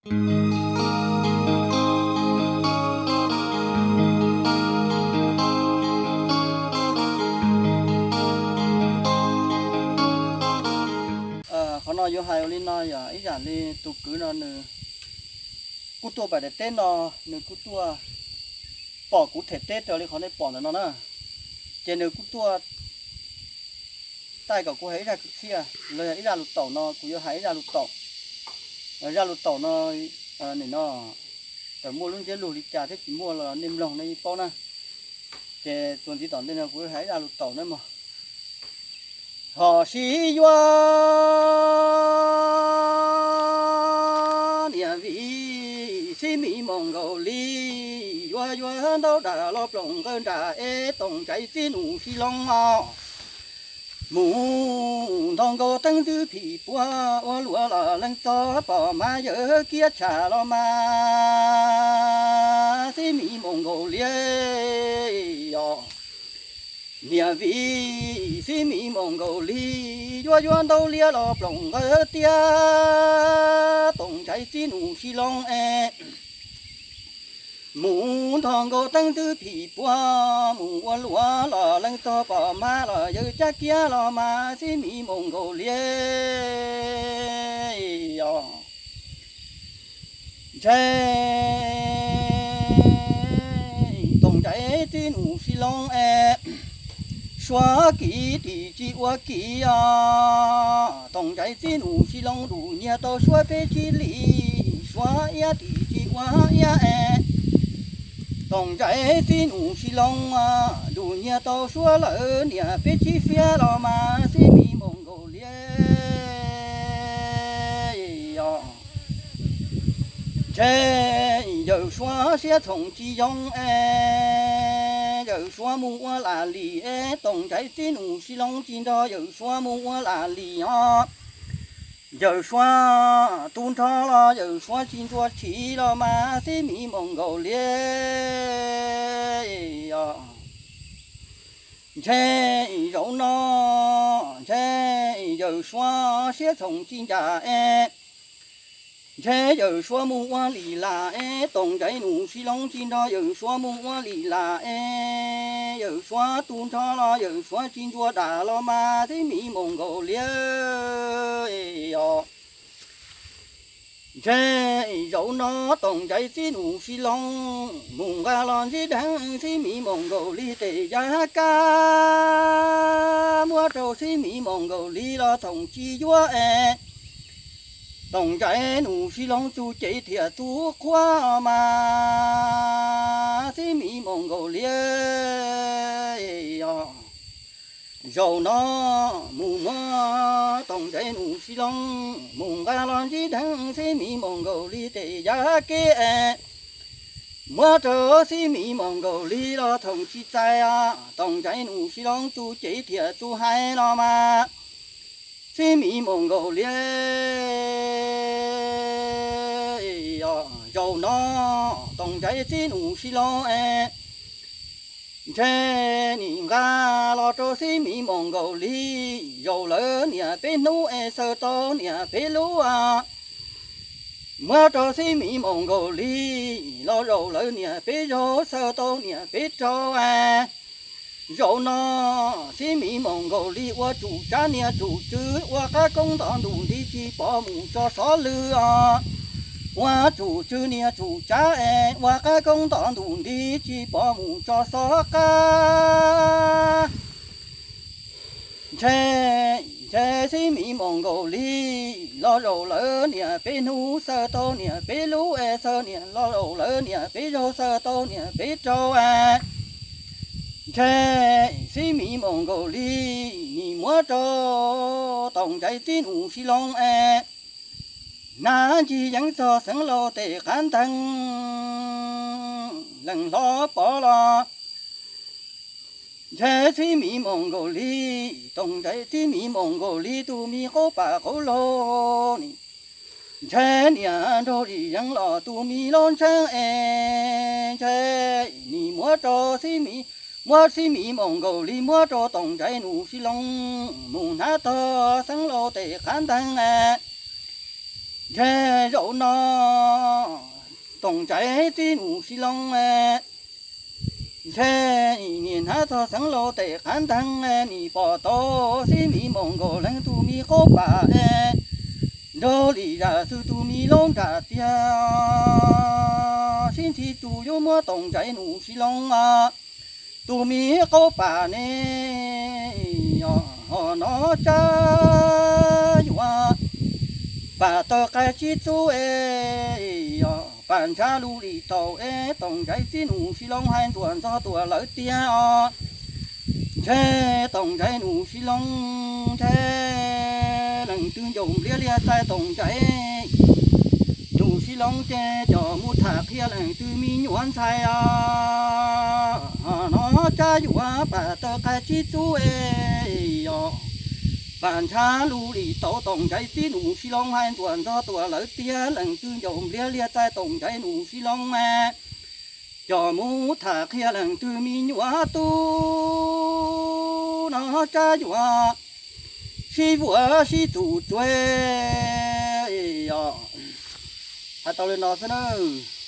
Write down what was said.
Qhov no yuav hais ua li no yog ib yam li tus kwv no nws kuj tuaj pem daim teb no, nws kuj tuaj pom kuv them teb raws li qhov nej pom ntawm no na. Ces nws kuj tuaj taij kom kuv hais ib zaj kwv txhiaj los yog ib zaj lus taum no, kuv yuav hais ib zaj lus taum. Zaj lus taum no, nim no txawm muaj lub ntsiab lus li cas thiab tsis muaj los nej mloog nej yeej paub na. Ces txuas ntxiv tom ntej no kuv hais ib zaj lus taum na mog. Ho sib yuav niam vij xib mi moos nkaus li, yuav yuav ntau dam los ploom nqawj nram es Toom Ntsais txib num sib loo os. Mus nthos nkaus teeb ntxwv phim puag ua luam los leej txog pom mas yawg kiab tsham los mas xib mi moos nkaus li os. Niam vij xib mi moos nkaus li, yuav yuav ntau liab los ploom nqawj tiag, Toom Ntsais txib num sib loo es. Mus nthos nkaus teeb ntxwv phim puag mus ua luam los leej txog pom mas los yawg cab kiab los mas xib mi moos nkaus li os. Ntshe Toom Ntsais txib num sib loo es, suav kiv tim tsis ua kiv os. Toom Ntsais txib num sib loo dum nyiag tau suav peb tsib li, suav iab tim tsis ua iab es. Toom Ntsais txib num sib loo dum nyiag tau suav lawv niam peb tsib fiab los mas xib mi moos nkaus li os. Ntshe yawm suav siab txhoom tsis yoo es, yawm suav mus ua lam lim es, Toom Ntsais txib num sib loo tsis nrog yawm suav mus ua lam lim os. Yawm suav tu nrho los yawm suav tsis ntsuas tshis los mas xib mi moos nkaus li os. Ntshe zaum no, ntshe yawm suav siab txhoom tsis ncas es, ntshe yawm suav mus ua lim lam es, Toom Ntsais num sib loo tsis nrog yawm suav mus ua lim lam es, yawm suav tu nrho los yawm suav tsis ntsuas dam los mas xib mi moos nkaus li os. Ntshe zaum no Toom Ntsais txib num sib loo, mus nqa los ntsib dheev xib mi moos nkaus li tes yaj kab, muab rau xib mi moos nkaus li los txhoom tsis yuav es. Toom Ntsais num sib loo txuj cev thiab txuj qhuav mas xib mi moos nkaus li os. Zaum no mus muab Toom Ntsais num sib loo, mus nqa los ntsib dheev xib mi moos nkaus li tes yaj kab es, muab rau xib mi moos nkaus li los txhoom tsis txais os. Toom Ntsais num sib loo txuj cev thiab txuj hais los mas xib mi moos nkaus li os. Zaum no Toom Ntsais txib num sib loo es, ntshe nim nqa los rau xib mi moos nkaus li, zaum lawv niam peb hnub es xaws tau niam peb lub os. Muab rau xib mi moos nkaus li, los zaum lawv niam peb zaug xaws tau niam peb rau es. Zaum no xib mi moos nkaus li ua tsum tsav niag tsum tswv, ua qab koob nto ntus nti tsis pom mus tso xov lwj os. Ua tsum tswv niag tsum tsav es, ua qab koob nto ntus nti tsis pom mus tso xov qab. Ntshe, ntshe xib mi moos nkaus li, los zaum lawv niam peb hnub xaws tau niam peb lub es, xaws niam los zaum lawv niam peb zaug xaws tau niam peb rau es. Ntshe xib mi moos nkaus li, nim muab rau Toom Ntsais txib num sib loo es, hnav ncig yeeb txog xeev laus tes qab nteeg, leej hlob pov los. Ntshe xib mi moos nkaus li, Toom Ntsais txib mi moos nkaus li tus me qub pam qub lug ni. Ntshe niam nrog li yeeb los tus me lub ntseeb es, ntshe nim muab rau xib mi, muab xib mi moos nkaus li muab rau Toom Ntsais num sib loo, mus hnav tog xeev laus tes qab nteeg es. Ntshe zaum no Toom Ntsais txiv Nus Sib Loo, ntshe nim niam hnab txog xeev laus tes qab nteeg, nim pom tau xib mi moos nkaus leej tug mi qaub pam, nrog li zam xwb tug mi laub nram tiag. Sib ntxhi txuj yuav muab Toom Ntsais Nus Sib Loo tug mi qaub pam ne, ho no Tsab Yuam pam taw qai tsib txub es, pam ntshav lub li tau es Toom Ntsais txiv Nus Sib Loo hais ntxuam ntxog tuam lawv tiag os. Ntshe Toom Ntsais Nus Sib Loo ntshe leej twg ncaus npliav liaj txais Toom Ntsais Nus Sib Loo ces coj mus tham qhia leej twg me nyuam ntxhais os. Ho no Tsab Yuam pam taw qai tsib txub es, pam ntshav lub li tau Toom Ntsais txiv Nus Sib Loo hais ntxuam ntxog tuam lawv tiag leej twg ncaus npliav liaj txais Toom Ntsais Nus Sib Loo, coj mus tham qhia leej twg me nyuam tub no Tsab Yuam sib vuam sib txuj txuav os. Hais tau li no xwb nawb.